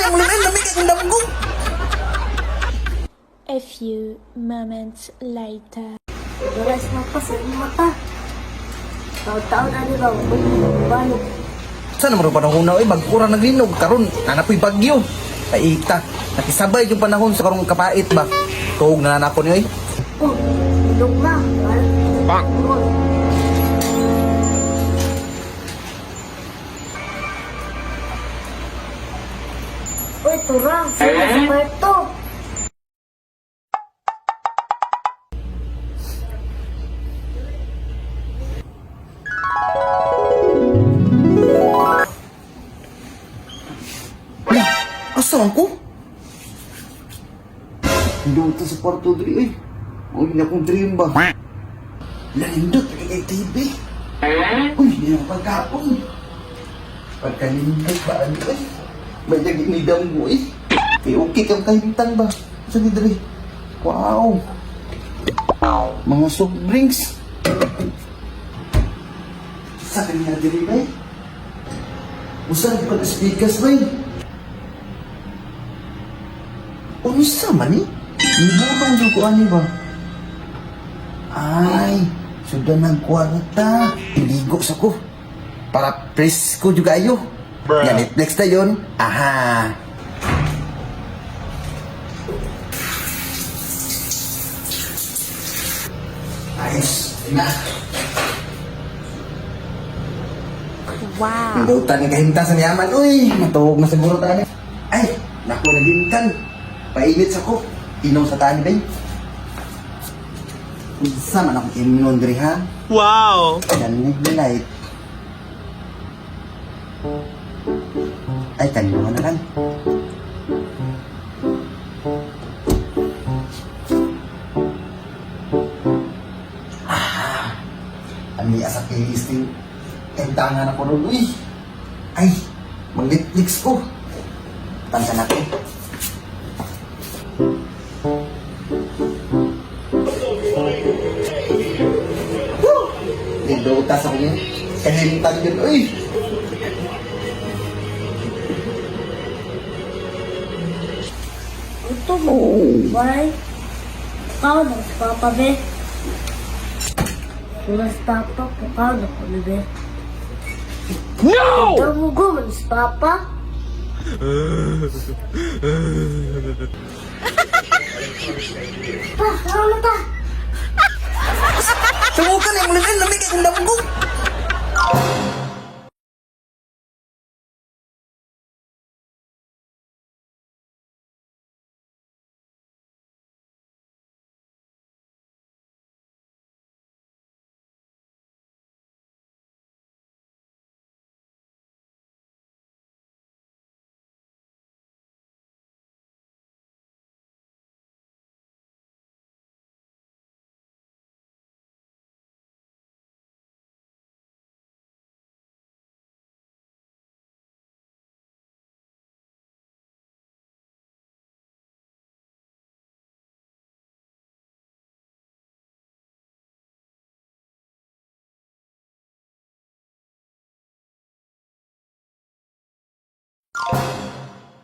na imong live-in, lami kay kong damgo. A few moments later. Wala si Papa sa imong mata. Taon-taon ani ba balog. Saan naman rin panahon na, bag-ura naglinog, karon nanapoy bagyo. Paita, nakisabay yung panahon sa karong kapait ba? Tuog na nako niyo eh. Oh, ilog na. Bang. Uy, turang, sino sa kwarto? Ala, asa man ko? Nindot sa kwarto diri eh. Uy, na akong dream ba? Lalindot, kay TV. Uy, hindi na pagkaon. Pagkalindot ba, ano eh? May lagi ni Damgo eh. Kay okay kang kahintang ba? Sa ni diri? Wow! Mga soft drinks. Sa kanya diri ba eh? Usa pa na speakers ba eh? Unsa man ni? Nibulong jud ko ani ba? Ay, sudah nagkwarta. Iligo sa ko. Para presko juga ayo. Ya Netflix na yun. Aha. Ayos na. Wow. Pindutan ni kahimtang sa niyaman. Uy, matuog na siguro tayo. Ay, naku na din kan. Painit sa ko. Inom sa tani bay. Unsa man akong imnon diri ha? Wow! Lanig light. Ay, kaliwa na lang. Ah, ani asa playlist ni Tentangan ako ron, uy. Ay, mag-Netflix ko. Tanta natin. Woo! Nindota sa kanya. Kahimtang yun, uy. Ito mo. Why? Pukaw na si Papa, be. Wala si Papa, pukaw na ko ni be. No! Damugo man si Papa. Pa, ano ta? Subukan yung live-in, lami kay kong damgo.